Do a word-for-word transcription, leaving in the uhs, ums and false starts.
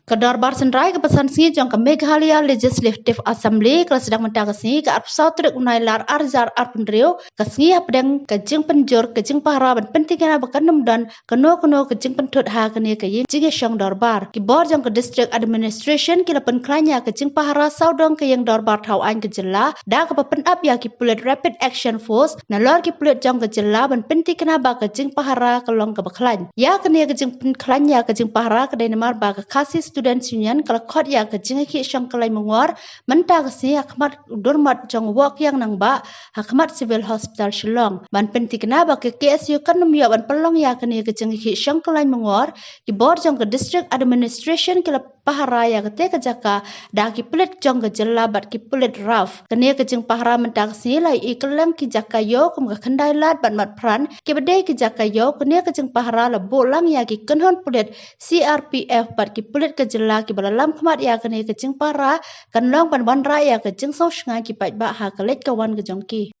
Ka dorbar synrai kaba san sngi jong ka Meghalaya Legislative Assembly ka la sdang mynta ka sngi ka arphew saw tarik u Nailar ar hajar arphew hynriew, ka sngi hapdeng ka jingpynjur ka jingpahara ban pyntikna ba kan ym don kano kano ka jingpynthut ha kane ka ïing jingïashong dorbar. Ki bor jong ka District Administration ki la pynkhlaiñ ïa ka jingpahara sawdong ka ïing dorbar thaw aiñ ka jylla da kaba pynap ïa ki pulit Rapid Action Force nalor ki pulit jong ka jylla ban pyntikna ba ka jingpahara ka long kaba khlaiñ. Ïa kane ka jingpynkhlaiñ ïa ka jingpahara ka dei namar ba ka Khasi Students Union ka la khot ïa ka jingïakhih shongkhlaiñ mungwar mynta ka sngi ha khmat u dormat jong u Woh Kiang Nangbah ha khmat Civil Hospital Shillong ban pyntikna ba ka K S U kan ym ïoh ban pynlong ïa kane ka jingïakhih shongkhlaiñ mungwar. Ki bor jong ka District Administration ki la pahara ïa kata ka jaka da ki pulit jong ka jylla bad ki pulit RAF. Kane ka jingpahara mynta ka sngi la ïohi kylleng ki jaka ïew kum ka Khyndailad bad Matphran kiba dei ki jaka ïew. Kane ka jingpahara la buh lang ïa ki kynhun pulit C R P F bad ki pulit ka jylla kiba la lam khmat ïa kane ka jingpahara kan long ban wanrah ïa ka jingsngewsynei ki paidbah ha ka leit ka wan ka jong ki.